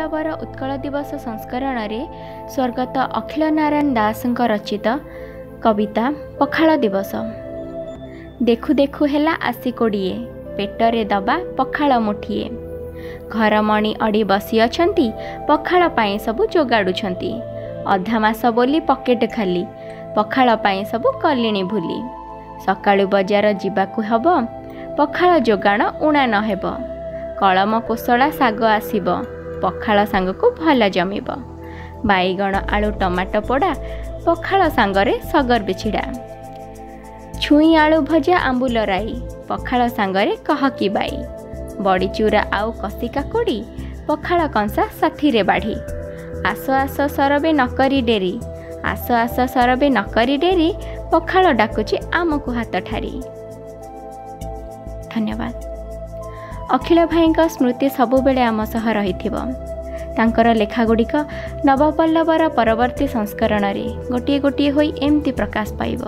ନବପଲ୍ଲବର ଉତ୍କଳ ଦିବସ ସଂସ୍କରଣରେ ସ୍ୱର୍ଗତ ଅଖିଳ ନାରାୟଣ ଦାସଙ୍କ ରଚିତ କବିତା ପଖାଳ ଦିବସ। ଦେଖୁ ଦେଖୁ ହେଲା ଆସି 20, ପେଟରେ ଦବା ପଖାଳ ମୁଠିଏ। ଘରମଣି ଅଡ଼ି ବସିଅଛନ୍ତି, ପଖାଳ ପାଇଁ ସବୁ ଯୋଗାଡ଼ୁଛନ୍ତି। ଅଧା ମାସ ବୋଲି ପକେଟ ଖାଲି, ପଖାଳ ପାଇଁ ସବୁ କଲିଣି ଭୁଲି। ସକାଳୁ ବଜାର ଯିବାକୁ ହେବ, ପଖାଳ ଯୋଗାଣ ଊଣା ନ ହେବ। କଳମ କୋଶଳା ଶାଗ ଆସିବ, ପଖାଳ ସାଙ୍ଗକୁ ଭଲ ଜମିବ। ବାଇଗଣ ଆଳୁ ଟମାଟୋ ପୋଡ଼ା, ପଖାଳ ସାଙ୍ଗରେ ସଗର ବିଛିଡ଼ା। ଛୁଇଁ ଆଳୁ ଭଜା ଆମ୍ବୁଲ ରାଇ, ପଖାଳ ସାଙ୍ଗରେ କହକି ବାଇ। ବଡ଼ିଚୁରା ଆଉ କଷି କାକୁଡ଼ି, ପଖାଳ କଂସା ସାଥିରେ ବାଢ଼ି। ଆସ ଆସ ସରବେ ନକରି ଡେରି, ଆସ ଆସ ସରବେ ନକରି ଡେରି, ପଖାଳ ଡାକୁଛି ଆମକୁ ହାତ ଠାରି। ଧନ୍ୟବାଦ। ଅଖିଳ ଭାଇଙ୍କ ସ୍ମୃତି ସବୁବେଳେ ଆମ ସହ ରହିଥିବ। ତାଙ୍କର ଲେଖାଗୁଡ଼ିକ ନବପଲ୍ଲବର ପରବର୍ତ୍ତୀ ସଂସ୍କରଣରେ ଗୋଟିଏ ଗୋଟିଏ ହୋଇ ଏମିତି ପ୍ରକାଶ ପାଇବ।